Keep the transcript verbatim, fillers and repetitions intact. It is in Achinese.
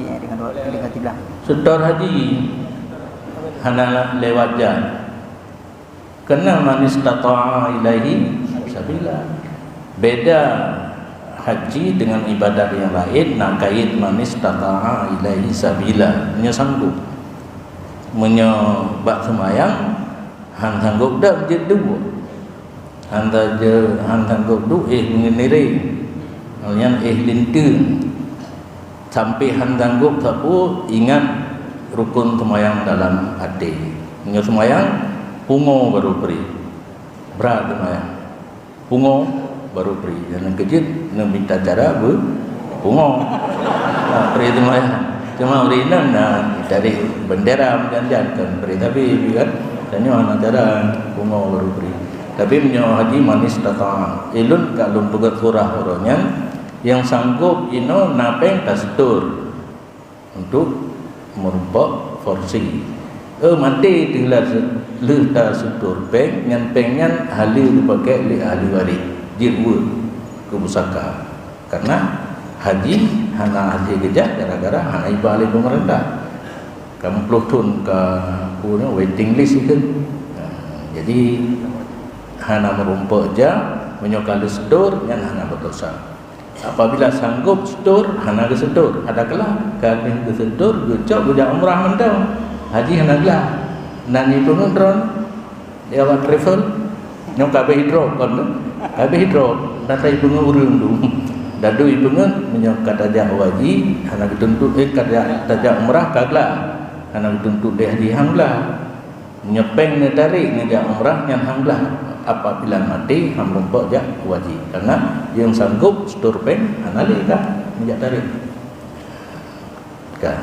Dengan dua, dengan tiga. Setor haji hana lewat jam. Kena man istata'a ilaihi sabila. Beda haji dengan ibadat yang lain, na kait man istata'a ilaihi sabila. Meunyoe sanggup. Meunyoe bak seumayang, han sanggup dak jeuet duek. Han saja, han sanggup duek éh meungeuniréng. Nyan éh linteung. Sampai han sanggup sapeue, ingat rukun seumayang dalam até. Meunyoe seumayang, pungo baru pri. Brat seumayang. Pungo baru pri. Dan nyang keujeuet, neuminta cara beu-, pungo. Ha, pri seumayang. Cuma ureueng inong na dari bendera meujan-jan kan pri tapi kan. Tanyoe hana cara pungo baru pri. Tapi meunyoe haji man istata'a. Ilôn ka lôn peugah surah uroe nyan, nyang sanggup inoe na péng tasetor untuk meurumpok forsi. Eh, maté teuh lheuh tasetor péng, nyan péng nyan hana geupakék lé ahli waréh, jeuet weueh keu pusaka. Karena haji hana hase geujak gara-gara hana iba lé peumeurintah. Ka meuploh thon ka, peue nyan, waiting list itu. Nah, jadi hana meurumpok jak, meunyoe ka lheuh setor, nyan hana berdosa. Apabila sanggup setor, hana geusetor, ada kelah. Ka geusetor, geucok, geujak umrah mantong. Haji hana glah. Nan ipeungeut droen, di awak travel, nyoe ka habéh drop kon tu. Ka habéh drop, dan ipeungeut ureueng tu. Dadu ipeungeut, meunyoe ka tajak haji, hana geutuntut, eh, ka tajak, tajak umrah, ka glah. Hana geutuntut lé haji, han glah. Meunyoe péng neutarek neujak umrah nyan han glah, apabila maté han meurumpok jak haji. Karena nyang sanggup setor péng hana lé ka neujak tarek. Ka.